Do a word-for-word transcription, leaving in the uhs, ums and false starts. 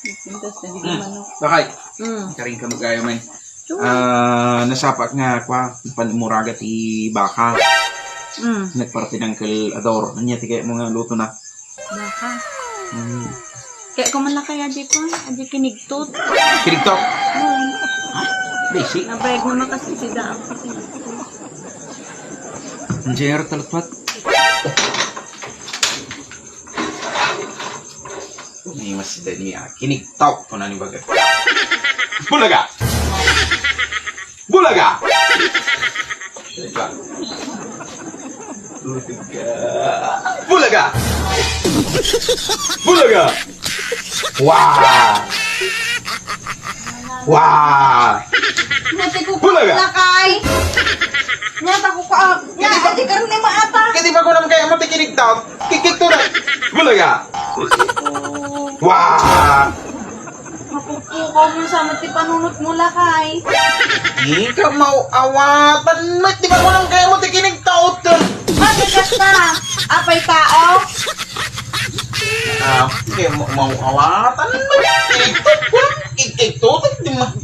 Nagsintas na di Hmm. Manok. Bakay. Hmm. Karing ka mag-ayo man. Sure. Ah, nasapak nga, kwa, panimuraga ti baka. Hmm. Nagparte ng kal ador. Anya ti kaya mo nga luto na? Baka. Hmm. Kaya ko man lang kaya di ko, adi kinigtot. Kinigtot? Hmm. Basic. Nabayag naman kasi sida ako. Ang J R talutwat. Ni mas dani a kinigtaw ko na ni baga. Bulaga! Bulaga! Bulaga! Bulaga! Bulaga! Wa! Wa! Mati ko Bulaga! Lakay! Nga, tako ka, ah, nga, Hindi ba- adi ka rin ni maata. Hindi ba ko naman kaya matikinig tao? Kikik to na. Bulaga! Wa! Mapupukaw mo sa mati panunot mo, Lakay. Di ka mauawatan, met. Di ba ko naman kaya matikinig tao to? Bakit ka? Apay tao? Ah, kaya ma-, mauawatan, met. Kikik to, kikik to, di ma-